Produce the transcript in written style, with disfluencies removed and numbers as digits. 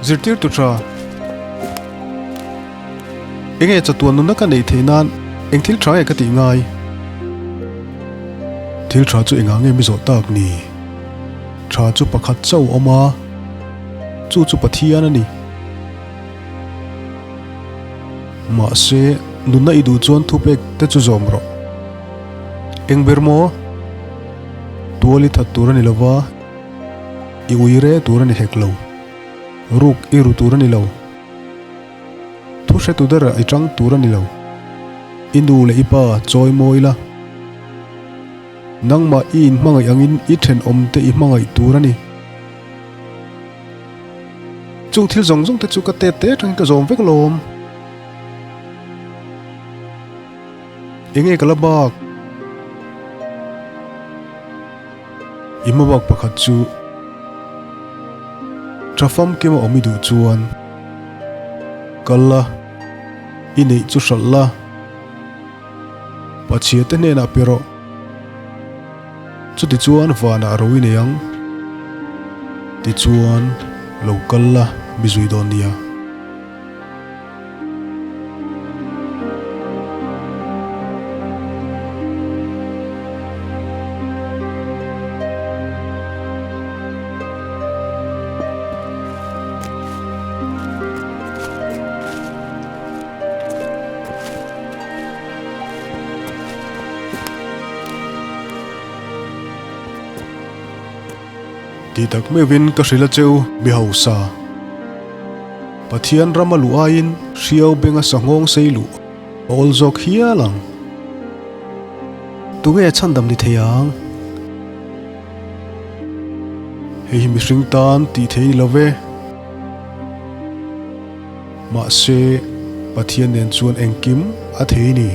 Zirtirtu tha, enge chatuan nunna ka neih theih nan eng thil tha nge ka tih ngai? Thil tha chu engah nge mi zawh tak ni? Tha chu pakhat chauh a awm a, chu chu Pathian a ni. Mahse, nunna i duh chuan thupek te chu zawm rawh. Eng ber maw? Tual i that tur a ni lo va, i ui re tur a ni hek lo. Ruk i ru tur a ni lo. Thu hretu derah i tang tur a ni lo. I nu leh i pa chawi mawi la. Nangmah i inhmangaih angin i thenawmte i hmangaih tur a ni. Chung thil zawng zawng te chu ka tet te atangin ka zawm vek alawm. Enge ka la bak? I hma bak pakhat chu tha famkim a awm i duh chuan kal la, i neih chu hralh la, Pachhia te hnenah pe rawh. Chutichuan vanah ro i nei ang. Tichuan lo kal la mi zui dawn nia. Ti tak meuhin ka hrilh a che u, mi hausa. Pathian rama luh aiin hriau benga sanghawng sei luh a awl zawk hial ang. Tunge chhandam ni thei ang? Hei hi mihring tan tih thei ni lo ve. Mahse, Pathian nen chuan engkim a thei ni.